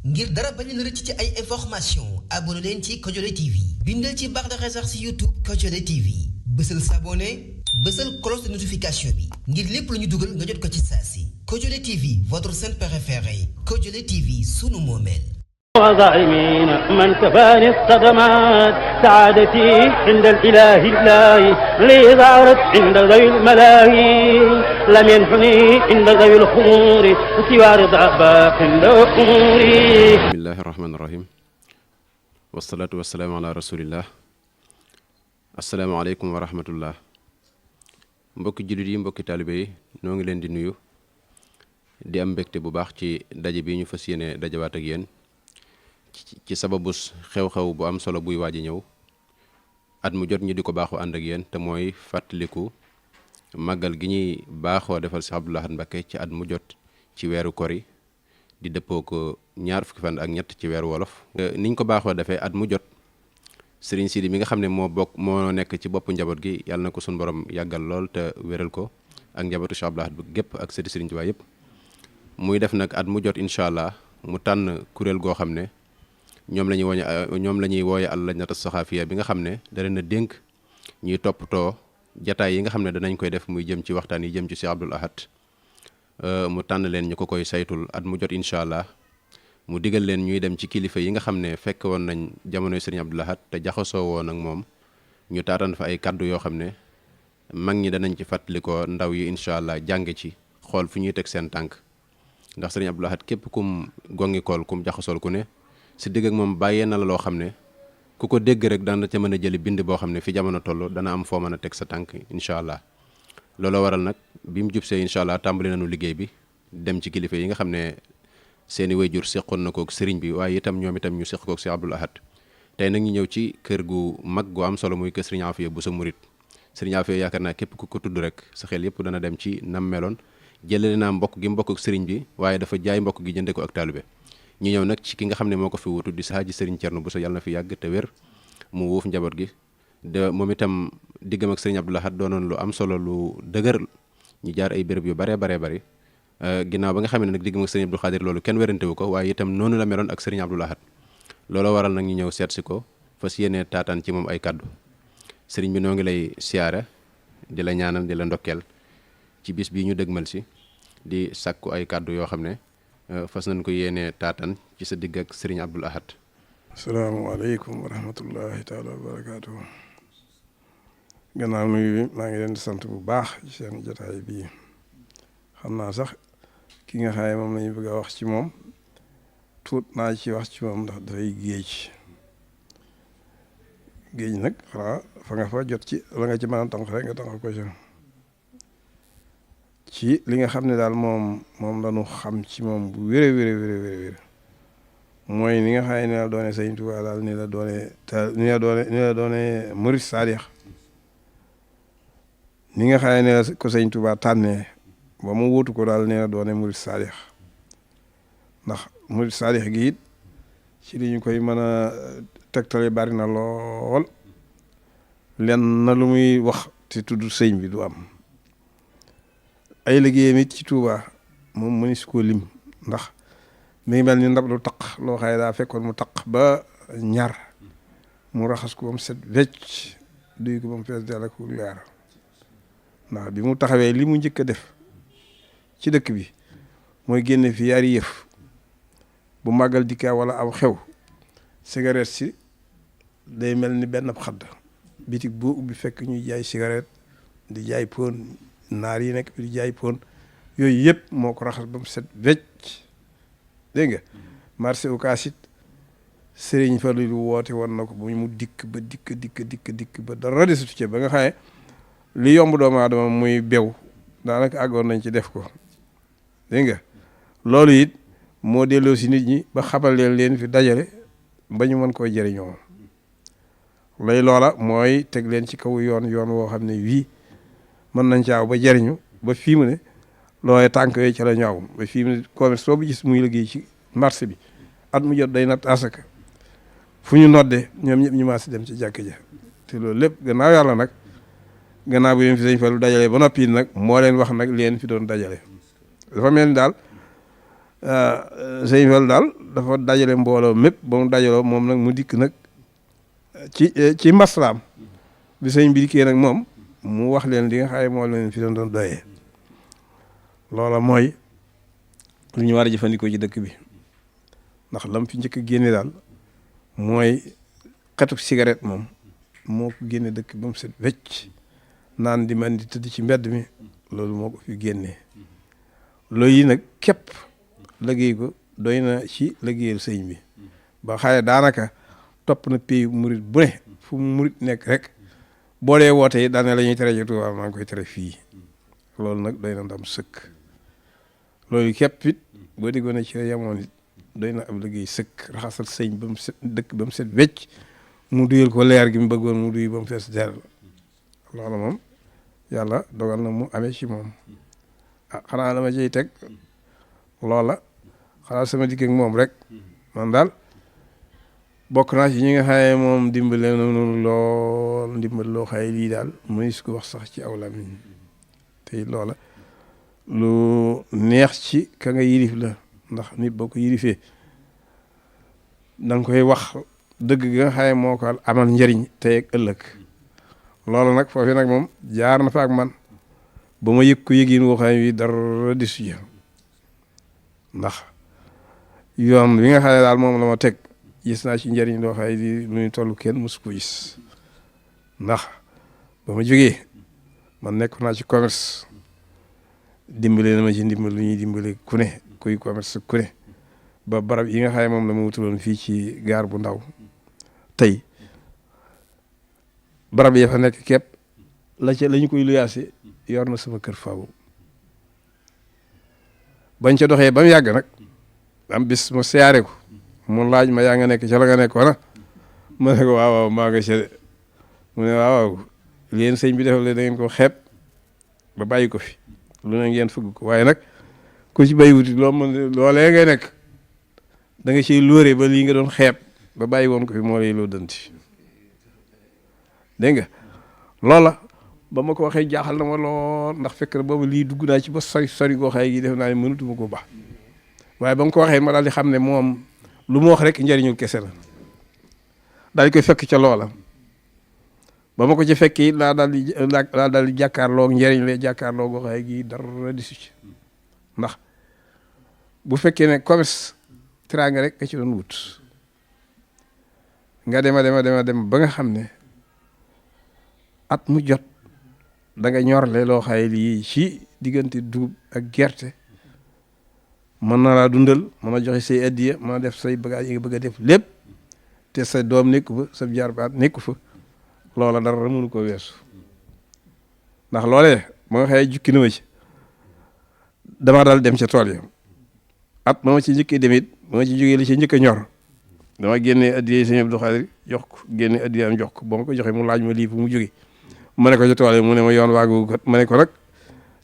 ngir dara bañ leen rëcc ci ay information abonné leen ci Kodiolé TV bindal ci barre de recherche ci YouTube Kodiolé TV bësal s'abonner bësal cloche de notification bi ngir lépp lu ñu dugal nga jot ko ci saa si Kodiolé TV votre chaîne préférée Kodiolé TV sunu moomeel وظالمين من كفاني الصدمات سعادتي عند الإله الله لي ظهرت عند ذوي الملاهي لم ينحني عند ذوي الخمور سوى رضا باق عند أموري بسم الله الرحمن الرحيم والصلاة والسلام على رسول الله السلام عليكم ورحمة الله mbokki jullit yi mbokki taalibe yi noo ngi leen di nuyu di am mbégte bu baax ci daje bi ñu fas yéene dajawaat ak yéen ci sababus xew-xew bu am solo buy waaj a ñëw at mu jot ñu di ko baaxoo ànd ak yéen te mooy fàttaliku màggal gi ñuy baaxoo defal Cheikh Abdou Lahad Mbacké ci at mu jot ci weeru kori di dëppoo ko ñaar fukki fan ak ñett ci weeru wolof niñ ko baaxoo defee at mu jot Serigne Sidi mi nga xam ne moo nekk ci boppu njaboot gi yàlla na ko suñu borom yàggal lool te wéral ko ak njabootu Cheikh Abdou Lahad gépp ak sëti Serigne Touba yëpp muy def nag at mu jot incha allah mu tànn kuréel goo xam ne ñoom la ñuy wooye al lajnatu saxaafiya bi nga xam ne da leen a dénk ñuy toppatoo jataay yi nga xam ne danañ koy def muy jëm ci waxtaan yi jëm ci Cheikh Abdou Lahad mu tànn leen ñu ko koy saytul at mu jot incha allah mu digal leen ñuy dem ci kilifa yi nga xam ne fekk woon nañ jamonoy Serigne Abdou Lahad te jaxasoo woon ak moom ñu taataan fa ay kaddu yoo xam ne mag ñi danañ ci fàttalikoo ndaw yi incha allah jàng ci xool fu ñuy teg seen tànk ndax Serigne Abdou Lahad képp kum gongikool kum jaxasool ku ne si digg ak moom bàyyee na la loo xam ne ku ko dégg rek dana ca mën a jëli bind boo xam ne fi jamono toll dana am foo mën a teg sa tànk incha allah looloo waral nag bi mu jubsee incha allah tàmbali nañu liggéey bi dem ci kilifa yi nga xam ne seeni wayjur seqoon na kook sëriñ bi waaye itam ñoom itam ñu seq kook si Abdou Lahad tey nag ñu ñëw ci kër gu mag gu am solo muy kër Serigne Afia bu sa murit Serigne Afia yaakaar naa képp ku ko tudd rek sa xel yëpp dana dem ci nam meloon jëlale naa mbokk gi mbokk ak sëriñ bi waaye dafa jaay mbokk gi jënde ko ak taalibe ñu ñëw nag ci ki nga xam ne moo ko fi wutu di Saaji Serigne Thierno Bousso yàlla na fi yàgg te wér mu wuuf njaboot gi de moom itam diggam ak Serigne Abdou Lahad doonoon lu am solo lu dëgër ñu jaar ay béréb yu baree bari ginnaaw ba nga xam ne nag diggam ak Serigne Abdou Khadir loolu kenn werante wu ko waaye itam noonu la meloon ak Serigne Abdou Lahad looloo waral nag ñu ñëw seet si ko fas yéene taataan ci moom ay kaddu Serigne bi noo ngi lay siyaare di la ñaanal di la ndokkeel ci bis bii ñu dëgmal si di sàkku ay kaddu yoo xam ne fas nañ ko yéene taatan ci sa digg ak Serigne Abdou Lahad. asalaamaaleykum wa rahmatullahi taala wa barakaatu. gannaaw nuyu maa ngi leen di sant bu baax ci seen jotaay bii xam naa sax ki nga xam ne moom lañu bëgg a wax ci moom tuut naa ci wax ci moom ndax dafay géej nag xanaa fa nga fa jot ci la nga ci mën a tànk rek nga tànk ko ci li nga xam ne daal moom lañu xam ci moom bu wér mooy ni nga xam ne ni la doone Sëñ Tuubaa daal ni la doone murid saadix ni nga xam ne ni la ko Sëñ Tuubaa tànnee ba mu wutu ko daal ni la doone murid saadix ndax murid saadix gi it ci li ñu koy mën a tegtale bari na lool lenn na lu muy wax te tudd sëñ bi du am ay liggéeyam it ci Touba moom mënees koo lim ndax mi ngi mel ni ndab lu taq loo xaye daa fekkoon mu taq ba ñaar mu raxas ko ba mu set wecc duy ko ba mu fees dell ak leer ndax bi mu taxawee li mu njëkk a def ci dëkk bi mooy génne fi yaari yëf bu màggal dikkaa wala aw xew cigarette si day mel ni benn xadd bitig boo ubbi fekk ñuy jaay cigarette di jaay pon naar yi nekk di jaay pon yooyu yëpp moo ko raxas ba mu set wecc dégg nga marché Ocass it Serigne Fallou woote woon na ko bu mu dikk ba dara desatu ci ba nga xam ne li yomb doomu aadama muy bew daanaka àggoon nañ ci def ko dégg nga loolu it moo delloo si nit ñi ba xamal leen fi dajale ba ñu mën koo jëriñoo lay loola mooy teg leen ci kaw yoon woo xam ne wii mën nañ caaw ba jëriñu ba fii mu ne looy tànk yooyu ci la ñaaw ba fii mu ne commerce soo bu gis muy liggéey ci marché bi at mu jot day natt asaka fu ñu nodde ñoom ñëpp ñu maasi dem ci jàkk ja te loolu lépp gannaaw yàlla nag gannaaw bu leen fi Sëñ Fallu dajale ba noppi nag moo leen wax nag leen fi doon dajale dafa mel ni daal Sëñ Fallu daal dafa dajale mbooloo mépp ba mu dajaloo moom nag mu dikk nag ci maslaam bi sëñ bi dikkee nag moom mu wax leen li nga xam ne moo leen fi doon doyee loola mooy lu ñu war a jëfandikoo ci dëkk bi ndax lam fi njëkk a génne daal mooy xetuk cigarette moom moo ko génne dëkk ba mu set wecc naan di man di tëdd ci mbedd mi loolu moo ko fi génnee loolu yi nag képp liggéey ko doy na ci liggéeyal sëñ bi ba xaye daanaka topp na pays murit bu ne fu mu murit nekk rek boo dee woote yi daane la ñuy tere ci Tuubaa maa ngi koy tere fii loolu nag doy na ndam sëkk loolu képp it boo déggoon ci la yemoon it doy na ab liggéey sëkk raxasal sëñ ba mu set dëkk ba mu set wecc mu duyal ko leer gi mu bëggoon mu duy ba mu fees dell loolu moom yàlla dogal na mu amee ci moom ah xanaa la ma ciy teg loola xanaa sama dikk ak moom rek man daal bokk naa ci ñi nga xaye moom dimbale noonu lool ndimbal loo xaye lii daal muy su ko wax sax ci aw làmmiñ te loola lu neex ci ka nga yilif la ndax nit boo ko yilifee da nga koy wax dëgg gi nga xaye moo ko amal njëriñ tey ak ëllëg loolu nag foofu nag moom jaar na fa ak man ba ma yëg ko yëgin woo xam wi dara disu ji ndax yoon wi nga xam ne daal moom la ma teg gis naa ci njëriñ loo xam ne di lu ñu toll kenn mosu ko gis ndax ba ma jógee man nekk naa ci commerce dimbale na ma ci ndimbal lu ñuy dimbale ku ne kuy commerce ku ne ba barab yi nga xam ne moom la ma wutuloon fii ci gaar bu ndaw tey barab yi fa nekk képp la ñu koy luyaase yor na sama kër faaw bañ ca doxee ba mu yàgg nag am bis ma siyaare ko mu laaj ma yaa nga nekk ca la nga nekk wana ma ne ko waaw maa nga ca mu ne waaw leen sëñ bi defal da ngeen ko xeeb ba bàyyi ko fi lu ne ngeen fëgg ko waaye nag ku ci bay wuti loolee ngay nekk da nga ciy lóore ba lii nga doon xeeb ba bàyyi woon ko fi moo lay loo dënti dégg nga loola ba ma ko waxee jaaxal na ma lool ndax fekk na boobu lii dugg naa ci ba sori goo xaye gi def naa ne mënutuma ko baax waaye ba mu ko waxee ma daal di xam ne moom lu mu wax rek njëriñul kese la daal di koy fekk ca loola ba ma ko ci fekki laa daal di jàkkaarloo njëriñ la jàkkaarloo goo xaye gi dara di su ci ndax bu fekkee ne commerce teraanga rek nga ci doon wut nga dem ba nga xam ne at mu jot da nga ñorle loo xaye lii ci diggante dugub ak gerte mën na laa dundal mën a joxe say addiya mën a def say bagage yi nga bëgg a def lépp te sa doom nekku fa sa jarbaat nekku fa loola dara mënu ko weesu ndax loolee ma nga xëye jukki na ma ci dama daal dem ca tool yi at ma ci njëkkee demit ba ma ci jógee li ci njëkk a ñor dama génnee addiya Sëñ Abdou Khadre jox ko génne addiya am jox ko ba ma ko joxe mu laaj ma lii fu mu jógee ma ne ko ca tool yi mu ne ma yoon waagu kat ma ne ko nag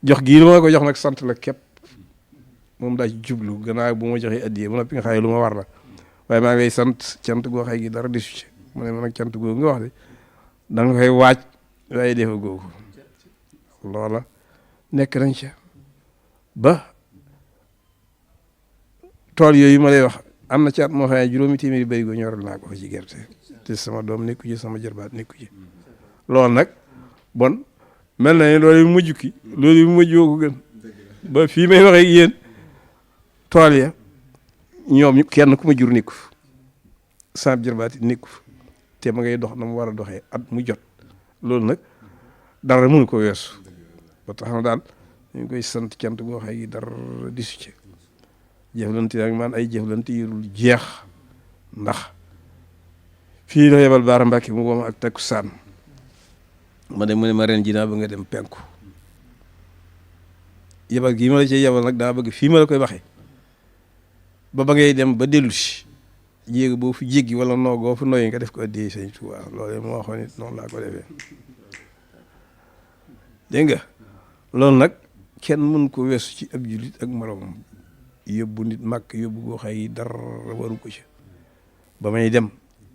jox gii ma ko jox nag sant la képp moom daa ci jublu gannaaw bu ma joxee addiya ba noppi nga xaye lu ma war la waaye maa ngi lay sant cant goo xay gi dara desu ci mu ne ma nag cant googu nga wax de da nga koy waaj waaye defa googu loola nekk nañ ca ba tool yooyu ma lay wax am na ci at moo xam ne juróomi téeméeri bëri go ñoral naa ko fa ci gerte te sama doom nekku ci sama jarbaat nekku ci loolu nag bon mel na ne loolu yu mujj ki loolu yu mujj ko gën ba fii may waxee yéen tool ya ñoom kenn ku ma jur nekku fa sama jarbaat nekku fa te ma ngay dox na mu war a doxee at mu jot loolu nag dara mënu ko weesu ba tax na daal ñu ngi koy sant cant goo xay gi dara disu ci jëflante ak man ay jëflante yu dul jeex ndax fii la yebal Baara Mbàkke mu wooma ak takkusaan ma dem mu ne ma ren ji naa ba nga dem penku yebal gii ma la cay yebal nag daa bëgg fii ma la koy waxee ba ngay dem ba dellu si jéegi boo fu jéggi wala noogoo fu noyyi nga def ko addiyee Sëñ Tuubaa loolee moo waxoon it noonu laa ko defee dégg nga loolu nag kenn mën ko weesu ci ab jullit ak moroomam yóbbu nit màkk yóbbu goo xay dara waru ko ci ba may dem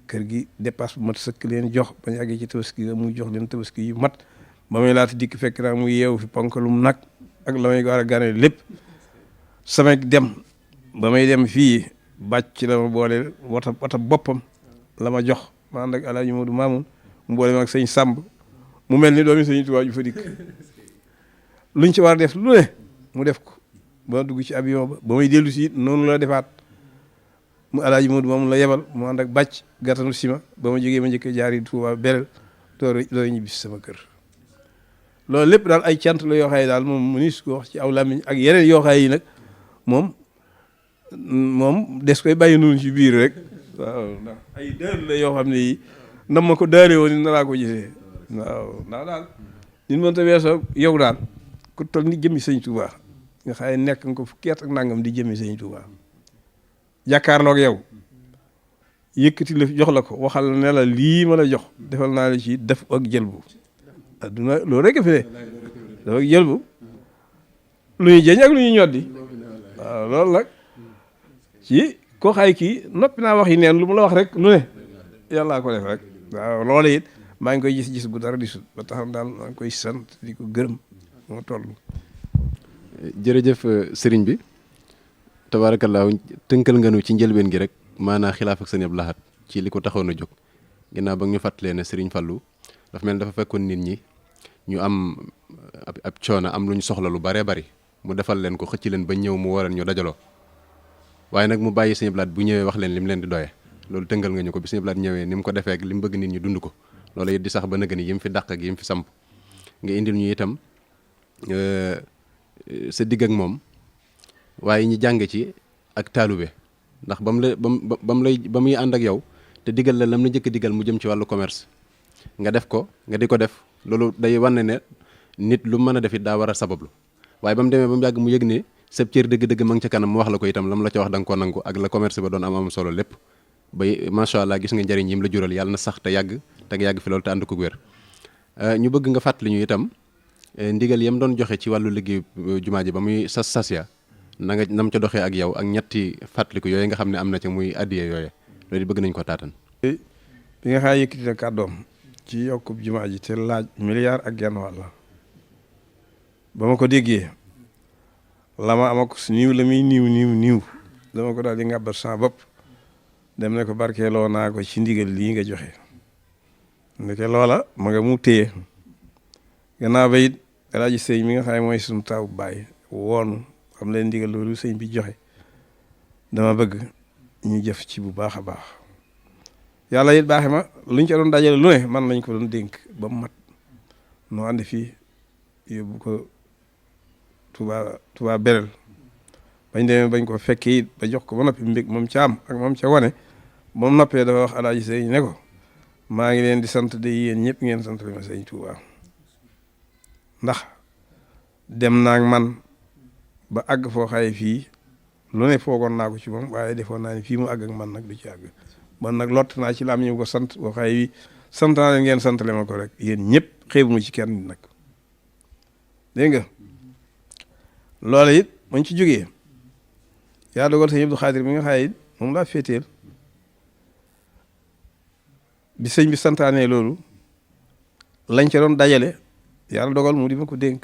kër gi dépasse bu mat sëkk leen jox ba ñu àggee ci tabaski muy jox leen tabaski yu mat ba may laata dikk fekk naa mu yeewu fi ponkalum nag ak la may war a gane lépp samay dem ba may dem fii bàcc la ma boole wata boppam la ma jox ma ànd ak Alaaji Moodu Maamun mu boole ma ak sëñ Sàmb mu mel ni doomi sëñ Tuubaa ju fa dikk luñ ci war a def lu ne mu def ko ba dugg ci avion ba may dellu si noonu la defaat mu Alaaji Moodu Maamun la yebal mu ànd ak bàcc gàttanu sima ba ma jógee ma njëkk jaari Tuubaa belel door ñibbi si sama kër loolu lépp daal ay cant la yoo xam ne daal moom mu nis ko wax ci aw làmmiñ ak yeneen yoo xam yi nag moom des koy bàyyi noonu ci biir rek waaw ndax ay dër la yoo xam ne yi nam ma ko daare woon ni na laa ko gisee waaw ndax daal nit mënta weesoo yow daal ku toll ni jëmmi sëñ Touba nga xam ne nekk nga ko fukki at ak nangam di jëmmi sëñ Touba jàkkaarloog yow yëkkati la jox la ko waxal ne la lii ma la jox defal naa la ci def ak jëlbu adduna loolu rek fi ne def ak jëlbu lu ñuy jëñ ak lu ñuy ñoddi waaw loolu nag ci koo xay kii noppi naa wax yi neen lu mu la wax rek lu ne yàllaa ko def rek waaw loolu it maa ngi koy gis bu dara di sut ba taxam daal maa ngi koy sant di ko gërëm moo toll. jërëjëf sëriñ bi tabaarakallaahu tënkal nga nu ci njëlbeen gi rek maanaa xilaaf ak sëñ Abdou Lahad ci li ko taxoon a jóg ginnaaw ba ñu fàttalee ne sëriñ Fallou dafa mel dafa fekkoon nit ñi ñu am ab coono am lu ñu soxla lu baree bari mu defal leen ko xëcc leen ba ñëw mu waral ñu dajaloo waaye nag mu bàyyi sëñ Abdou Lahad bu ñëwee wax leen li mu leen di doyee loolu tënkal nga ñu ko bi sëñ Abdou Lahad ñëwee ni mu ko defee ak li mu bëgg nit ñi dund ko loolu it di sax ba nëgë ni yi mu fi dàq ak yi mu fi samp nga indil ñu itam sa digg ak moom waaye ñi jàng ci ak taalube ndax ba muy ànd ak yow te digal la lam la njëkk digal mu jëm ci wàllu commerce nga def ko nga di ko def loolu day wane ne nit lu mën a def it daa war a sabablu waaye ba mu demee ba mu yàgg mu yëg ne sab cër dëgg-dëgg ma ngi ca kanam mu wax la ko itam lam la ca wax da nga ko nangu ak la commerce ba doon am solo lépp bay macha allah gis nga njëriñ yi mu la jural yàlla na sax te yàgg te nga yàgg fi loolu te ànd ko wér ñu bëgg nga fàttali ñu itam ndigal yam doon joxe ci wàllu liggéey jumaa ji ba muy sas ya na nga nam ca doxee ak yow ak ñetti fàttaliku yooyu nga xam ne am na ca muy addiye yooyu loolu bëgg nañ ko taatan bi nga xam yëkkati na kàddoom ci yokkub jumaa ji te laaj milliard ak genn wàll ba ma ko déggee la ma ama ko su niiw la muy niiw dama ko daal di ngàbbat sama bopp dem ne ko barkeeloo naa ko ci ndigal lii nga joxe ndeke loola ma nga mu téye gannaaw ba it alaaji sëñ mi nga xam ne mooy suñu taw baay woonu xam leen ndigal loolu sëñ bi joxe dama bëgg ñu jëf ci bu baax a baax yàlla it baaxe ma luñ ca doon dajale lu ne man lañ ko doon dénk ba mu mat noo ànd fii yóbbu ko Touba Belel bañ demee bañ ko fekkee it ba jox ko ba noppi mbég moom ca am ak moom ca wane moom noppee dafa wax alaaji sëñ ne ko maa ngi leen di sant de yéen ñëpp ngeen sant ma sëñ Touba ndax dem naa ak man ba àgg foo xaye fii lu ne foogoon naa ko ci moom waaye defoon naa ne fii mu àgg ak man nag du ci àgg man nag lott naa ci laam ñu ko sant boo xaye wi sant naa leen ngeen santale ma ko rek yéen ñëpp xeebuma ci kenn nag dégg nga loolu it mañ ci jógee yaa dogal sëñ Abdou Khadir mi nga xaye it moom laa féeteel bi sëñ bi santaanee loolu lañ ca doon dajale yàlla dogal mu di ma ko dénk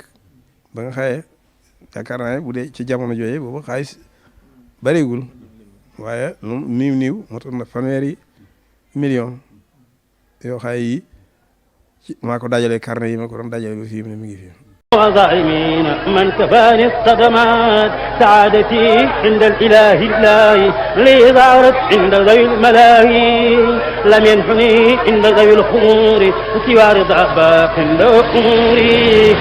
ba nga xaye yaakaar naa ne bu dee ci jamono jooyee booba xaalis bariwul waaye lu niiw motoon na 1,000 million yoo xaye yi maa ko dajale carnet yi ma ko doon dajale ba fii mu ne mi ngi fi وظالمين من كفاني الصدمات سعادتي عند الإله لي ظهرت عند ذوي الملاهي لم ينحني عند ذوي الخمور سوى رضا باق عند أموري